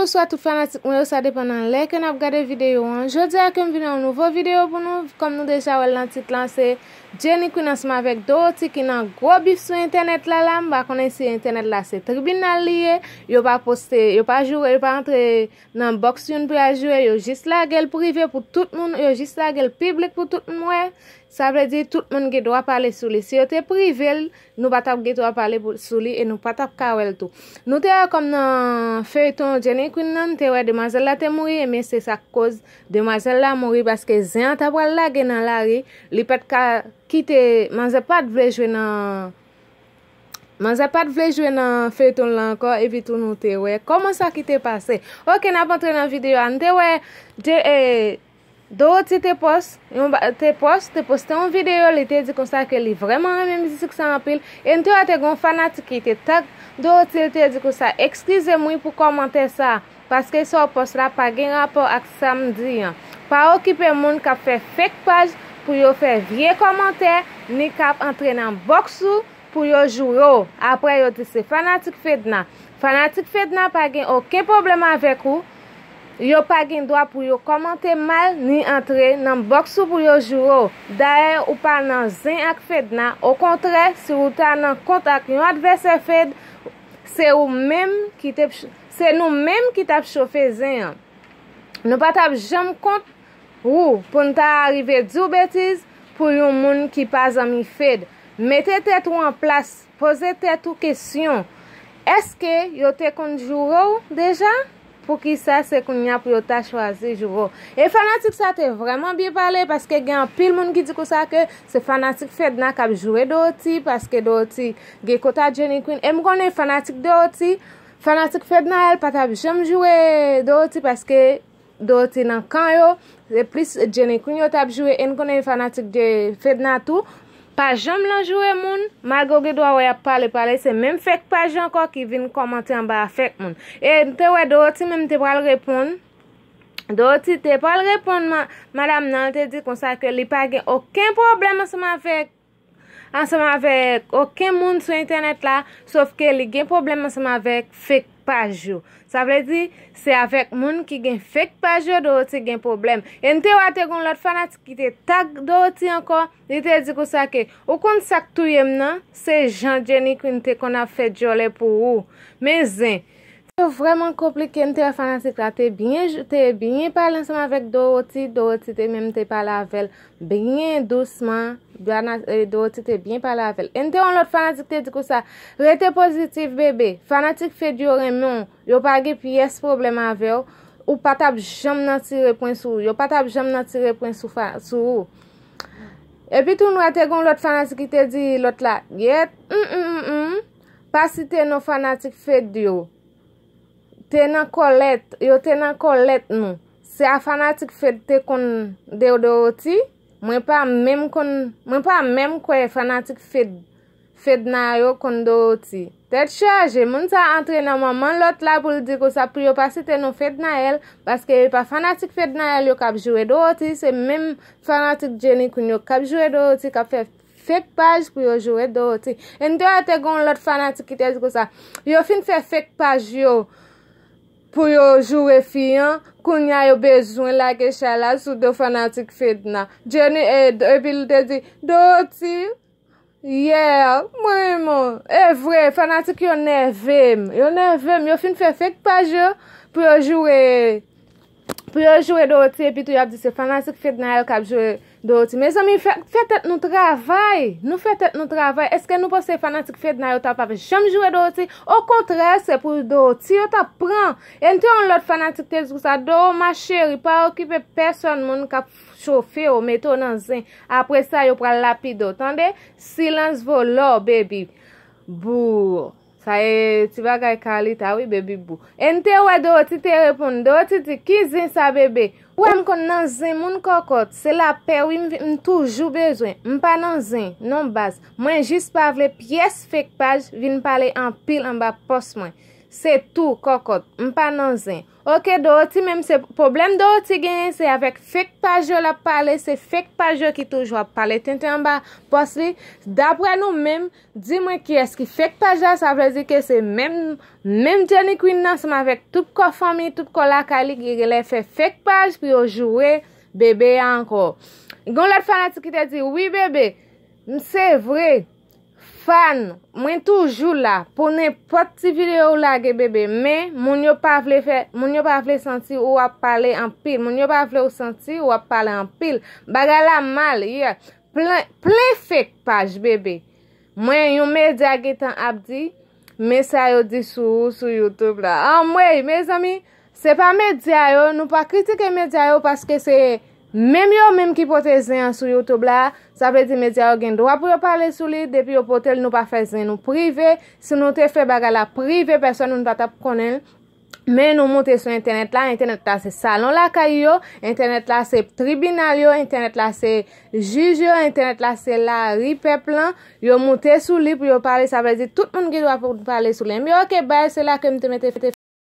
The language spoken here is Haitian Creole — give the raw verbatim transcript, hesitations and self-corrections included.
Bonswa tout fanatik mwen yo, sa depann nan lè ke n ap gade videyo an. Jodi a ke m vin yon nouvo videyo pou nou, kòm nou deja wè l nan tit lan, se Jenny Queen ansanm avèk Dorothy ki nan gwo bif sou entènèt la la. M pa konnen si entènèt la se tribinal li ye. Yo pa poste, yo pa joure, yo pa antre nan bòks youn pou y al joure, yo jis lage l prive pou tout moun, yo jis lage l piblik pou tout moun wè. Sa vle di tout moun gen dwa pale sou li. Si yo te prive l, nou pa t ap gen dwa pale pou, sou li e nou pa t ap ka wè l tou. Nou te wè kòm nan feyton Jenny Queen nan, nou te wè demwazèl la te mouri, ebyen se sa k koz demwazèl la mouri paske zen an ta pral lage nan lari, li pa t ka kite, manzè pa t vle jwe nan, manzè pa t vle jwe nan feyton la ankò, epi tou nou te wè kòman sa ki te pase. Oke, n ap antre nan videyo a. Nou te wè Je-, e, Dorothy te pòs, yon ba-, te pòs, te poste yon videyo, li te di konsa ke li vrèman renmen mizik sa anpil. E n te wè te gen yon fanatik ki te tag Dorothy, li te di konsa, "Ekskize m wi pou kòmantè sa, paske sa w pòs la pa gen rapò ak sa m di an. Pa okipe moun k ap fè fake paj pou yo fè vye kòmantè, ni k ap antre nan bòks ou pou yo joure w." Apre yo di se fanatik Fedna. Fanatik Fedna pa gen okenn pwoblèm avèk ou. Yo pa gen dwa pou yo kòmante mal ni antre nan bòks ou pou yo joure w. Dayè, ou pa nan zen ak Fedna. Okontrè, si w ta nan kont ak yon advèsè Fed, se ou menm ki te, se nou menm ki t ap chofe zen an. Nou pa t ap janm kont ou pou n ta rive di w betiz pou yon moun ki pa zanmi Fed. Mete tèt ou an plas, poze tèt ou kesyon. Èske yo te konn joure w deja? Poukisa se kounye a pou yo ta chwazi joure w? E fanatik sa te vrèman byen pale, paske gen anpil moun ki di konsa ke se fanatik Fedna k ap joure Dorothy, paske Dorothy gen kontak Jenny Queen. E m konnen fanatik Dorothy, fanatik Fednaelle pa t ap janm joure Dorothy, paske Dorothy nan kan yo, se plis Jenny Queen yo t ap joure, e n konnen fanatik de Fedna tou pa janm lan joure moun, malgre w gen dwa wè y ap pale, pale, se menm fake paj yo ankò ki vin kòmante anba a fake moun. E m te wè Dorothy menm te pral reponn, Dorothy te pral reponn ma-, madanm nan, li te di konsa ke li pa gen okenn pwoblèm ansanm avèk, ansanm avèk okenn moun sou entènèt la, sòf ke li gen pwoblèm ansanm avèk fake paj yo. Sa vle di, se avèk moun ki gen fake paj yo Dorothy gen pwoblèm. E n te wè te gen yon lòt fanatik ki te tag Dorothy ankò, li te di konsa ke, "Ou konn sa k touye m nan? Se jan Jenny Queen te konn ap fè djòlè pou ou." Men zen. Yo vrèman konplike, m te wè fanatik la te byen, te byen pale ansanm avèk Dorothy. Dorothy te menm te pale avè l byen dousman. Bana-, e, Dorothy te byen pale avè l. E n te wè yon lòt fanatik te di konsa, "Rete pozitif, bebe. Fanatik Fed yo renmen w. Yo pa gen pyès pwoblèm avè w. Ou pa t ap janm nan tire pwen sou ou. Yo pa t ap janm nan tire pwen sou fa-, sou ou." Epi tou, nou wè te gen yon lòt fanatik ki te di lòt la, "Yèt, mm, mm, mm, mm, pa site non fanatik Fed yo. Te nan kòlèt, yo te nan kòlèt nou. Se a fanatik Fed te konn de Dorothy. Mwen pa menm konn, mwen pa menm kwè fanatik Fed, Fedna yo konn Dorothy." Tèt chaje, moun sa antre nan manman lòt la pou l di konsa pou yo pa site non Fednaelle, paske e pa fanatik Fednaelle yo k ap joure Dorothy, se menm fanatik Jenny Queen yo k ap joure Dorothy, k ap fè fake paj pou yo joure Dorothy. E n te wè te gen yon lòt fanatik ki te di konsa, "Yo fin fè fake paj yo pou yo joure fi an, kounye a yo bezwen lage chay la sou do fanatik Fedna." Jenny, e, epi l te di, "Dorothy, yeah, mwen renmen w." E vre, fanatik yo nève m. Yo nève m. Yo fin fè fake paj yo pou yo joure, pou yo joure Dorothy, epi tou y ap di se fanatik Fednaelle k ap joure Dorothy. Mezanmi, fè, fè tèt nou travay. Nou fè tèt nou travay. Èske nou panse fanatik Fedna yo ta p ap janm joure Dorothy? Okontrè, se pou Dorothy yo t ap pran. E n te yon lòt fanatik te di konsa, "Doro, ma chérie, pa okipe pèsòn, moun k ap chofe w, mete w nan zen. Apre sa, yo pral lapide w, tande? Silence vaut l'or, baby." Boo. Sa e ti bagay Carlita wi, baby boo. E n te wè Dorothy te reponn. Dorothy di, "Ki zen sa, bebe? Ou wè m konn nan zen moun kòkòt. Se lapè wi m, m toujou bezwen. M pa nan zen, non baz. Mwen jis pa vle pyès fake paj vin pale anpil anba pòs mwen." Se tou, kòkòt, m pa nan zen. Oke, Dorothy menm se pwoblèm Dorothy genyen, se avèk fake paj yo l ap pale, se fake paj yo ki toujou ap pale tenten anba pòs li. Daprè nou menm, di mwen kiyès ki fake paj la, sa vle di ke se menm, menm Jenny Queen nan, ansanm avèk tout kò fanmi, tout kò lakay li, ki genlè fè fake paj pou yo joure bebe a ankò. Gon lòt fanatik ki te di, wi bebe, m se vre, fan, mwen toujou la pou nenpòt ti videyo ou lage bebe, men moun yo pa vle fè, moun yo pa vle santi ou ap pale anpil, moun yo pa vle ou santi ou ap pale anpil. Bagay la mal, yeah. Plen, plen fake paj bebe. Mwen, yon medya gentan ap di, men sa yo di sou ou sou YouTube la. Anmwey, mezanmi, se pa medya yo, nou pa kritike medya yo paske se menm yo menm ki pote zen an sou YouTube la. Sa vle di medya yo gen dwa pou yo pale sou li, depi yo pote l, nou pa fè zen nou prive. Si nou te fè bagay la prive, pèsòn moun pa t ap konnen l. Men nou moute sou entènèt la, entènèt la se salon lakay yo, entènèt la se tribinal yo, entènèt la se jij yo, entènèt la se lari pèp lan. Yo moute sou li pou yo pale, sa vle di tout moun gen dwa pou pale sou li. Men oke, bay, se la ke m te mete